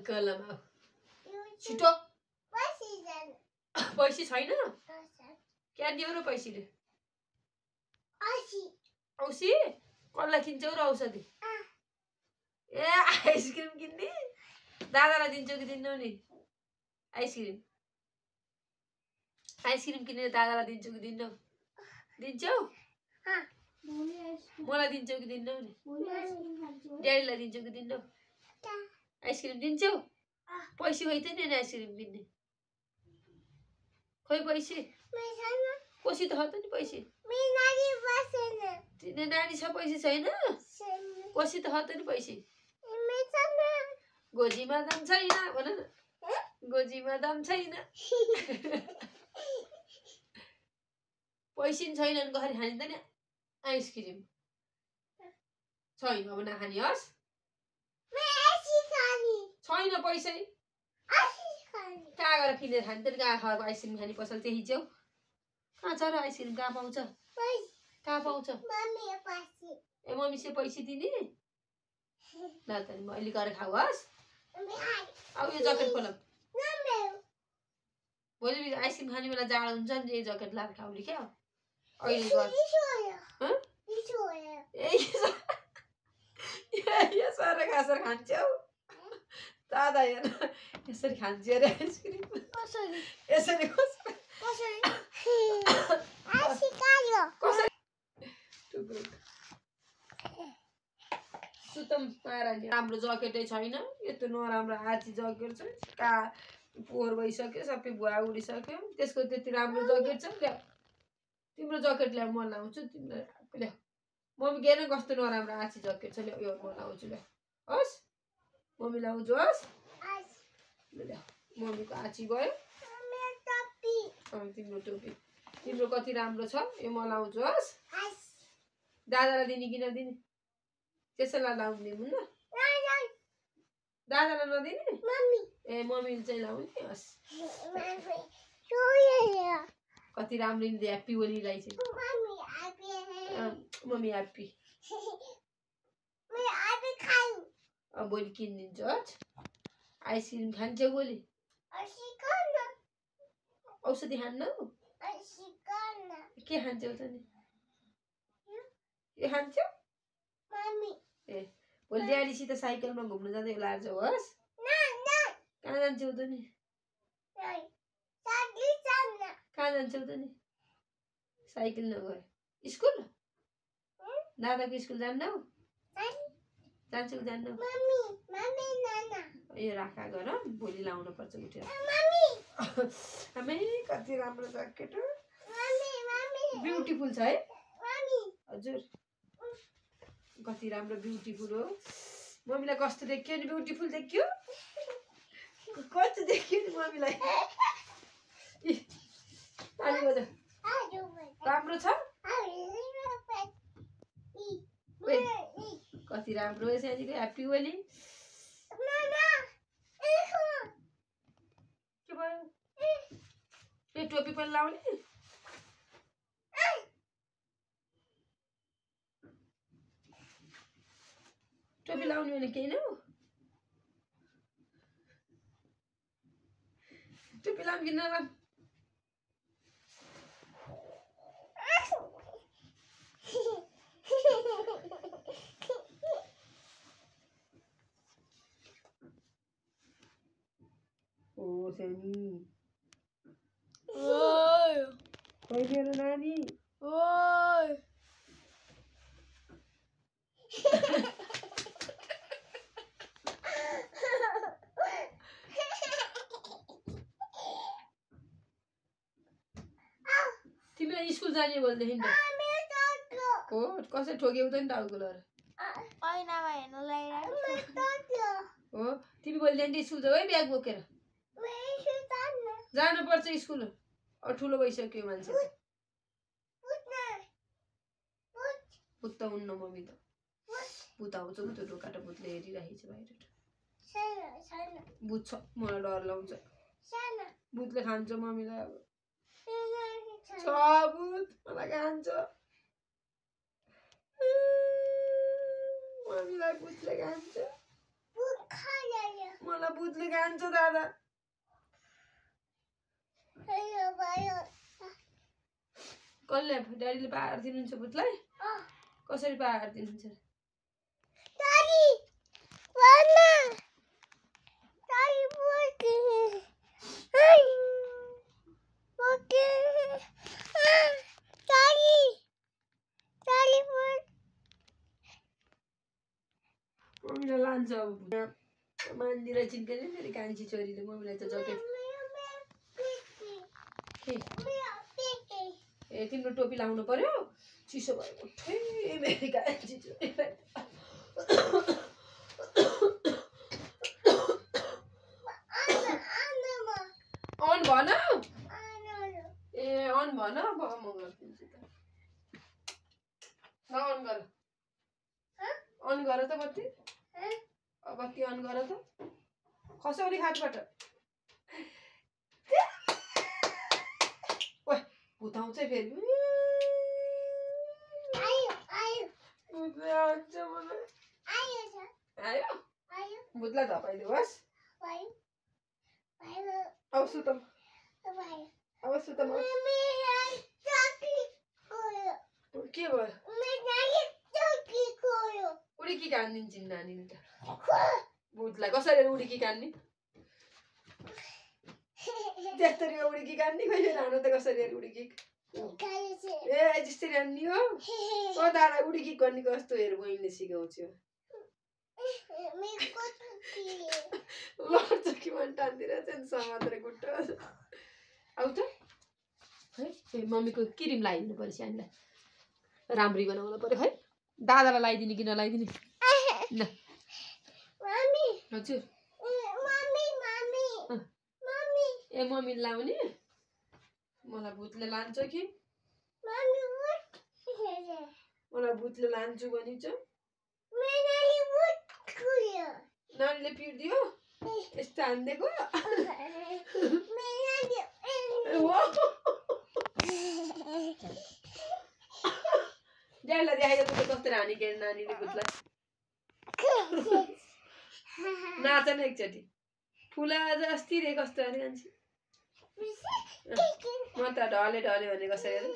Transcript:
कलम छिटो पैसा छैन क्या दियो र पैसाले औसी कसलाई किन्छौ र औषधि ए आइसक्रिम किन्ने दादालाई दिन्छौ कि दिन्नौ नि आइसक्रिम किनेर दादालाई दिन्छौ कि दिन्नौ दिन्छौ मलाई दिन्छौ कि दिन्नौ नि ड्याडीलाई दिन्छौ कि दिन्नौ आइसक्रिम दिन्छौ पैसा खै त नि आइसक्रिम किन्ने खोइ पैसा कोसी त नि पैसा तिनी नानी छ पैसा छैन कोसी त नि पैसा गोजीमा दाम छैन भन न गोजीमा दाम छैन पैसा छैन भने कसरी खाने त नि आइसक्रिम छैन अब नखाने हस् छैन पैसै कहाँ गएर किनेर खाने त नि कहाँ खाएको आइसक्रिम खाने पसल त्यही छेउ कहाँ छ र आइसक्रिम कहाँ पाउँछ ए मम्मी से पैसा दिने ल त म अहिले गएर खाऊ हस् अब यो जकेट खोलम भोलि आइसक्रिम खाने बेला जाडो हुन्छ नि यो जकेट लाएर खाउने क्या अहिले यसरी घाँसेर खान्छौ दादा हेर यसरी खान्छ अरे आइसक्रिम यसरी सुतम पारानी राम्रो जकेटै छैन यस्तो नराम्रो आची जकेट छ का पोहोर भइसक्यो सबै भुवा उडिसक्यो त्यसको त्यति राम्रो जकेट छ ल्या तिम्रो जकेट ल्या म लाउँछु तिमीलाई ल्या मम्मी के न कस्तो नराम्रो आची जकेट छ ल्या यो म लाउँछु ल्या हस् मम्मी लाउँछु हस् ल्या मम्मीको आची गयो तिम्रो टोपी तिम्रो कति राम्रो छ यो म लाउँछु हस् दादालाई दिने कि नदिने त्यसैलाई लाउने हुन्न दादालाई नदिने ए मम्मीले चाहिँ लाउने हस् कति राम्रो नि ह्याप्पी होलीलाई चाहिँ मम्मी ह्याप्पी अब भोलि किनिदिन्छु हस् आइसक्रिम खान्छौ भोलि औषधि खान्नौ के खान्छौ त नि के खान्छौ ए भोलि ड्याडीसित साइकलमा घुम्नु जाँदै लाएर जाऊ हस् कहाँ जान्छौ त नि कहाँ जान्छौ त नि साइकल नगए स्कुल दादाको स्कुल जान्नौ जान्छौ कि जान्नौ यो राखा गर भोलि लाउनु पर्छ उठेर आमै कति राम्रो ज्याकेट ब्युटिफुल छ है हजुर कति राम्रो ब्युटिफुल हो मम्मीलाई कस्तो देखियो नि ब्युटिफुल देखियो कस्तो देखियो नि मम्मीलाई राम्रो छ कति राम्रो हो सानीको ह्याप्पी होली के भयो ए टोपी पनि लाउने टोपी लाउने भने केही न टोपी लाउनु कि नलाउनु ओ सानी ओय खोइ मेरो नानी ओय तिमीलाई स्कुल जाने बोल्दैथिन् नि हो कसै ठोक्यौ त नि टाउको लर ऐनामा हेर्न लागिरहेको हो तिमी बोल्दैथिन् नि स्कुल जाऊ है ब्याग बोकेर जानु पर्छ स्कुल ठुलो भइसक्यो मान्छे भूत त हुन्न मम्मी त भूत आउँछ उ त ढोकाटा भूतले हेरिरहेको छ बाहिर भूत छ मलाई डर लाउँछ भूतले खान्छ मम्मीलाई अब छ भूत मलाई खान्छ मम्मीलाई भूतले खान्छ मलाई भूतले खान्छ दादा कसले ड्याडीले पाहाड दिनुहुन्छ भूतलाई कसरी पाहाड दिनुहुन्छ मम्मीलाई लान्छ अब मान्दिर चिन्केन फेरि कान्छी छोरीले मम्मीलाई त जकेट ए तिम्रो टोपी लाउनु पर्यो चिसो भयो उठै मेरी कान्छी छोरीलाई अन भन ए अन भन अब म गरिदिन्छु त ल अन गर त बत्ती बत्ती अन गर त खसाउने खाटबाट ओए भूत आउँछ फेरि आयो भूतलाई धपाइदियोस् अब सुत अब सुत के भयो उडीकी कान्दिन्छन् नानीले त भूतलाई कसरी उडीकी कान्ने त्यस्तरी उडीकी कान्ने कहिले लानु त कसरी उडीकी ए जस्तरी हान्ने हो ओ दादा उडीकी गर्ने कस्तो हेर बहिनीले सिकाउँछु लड्छ कि मन टान्दिरहेछ नि समातेर गुट्टो आउँछ है ए मम्मीको क्रिम लगाइदिनु पर्छ हामीलाई राम्ररी बनाउनु पर्यो है दादालाई लगाइदिने कि नलाइदिने ल हजुर ए मम्मी लाउने मलाई भूतले लान्छ कि मलाई भूतले लान्छु भनिन्छ नानीले पिट्दियो यस्तो हानिदिएको ड्याडीलाई देखाइदिएको त कस्तो हानी के नानीले भूतलाई नाच न एकचोटि फुला अस्ति रे कस्तो अरे मान्छे म त ढले ढले भने कसरी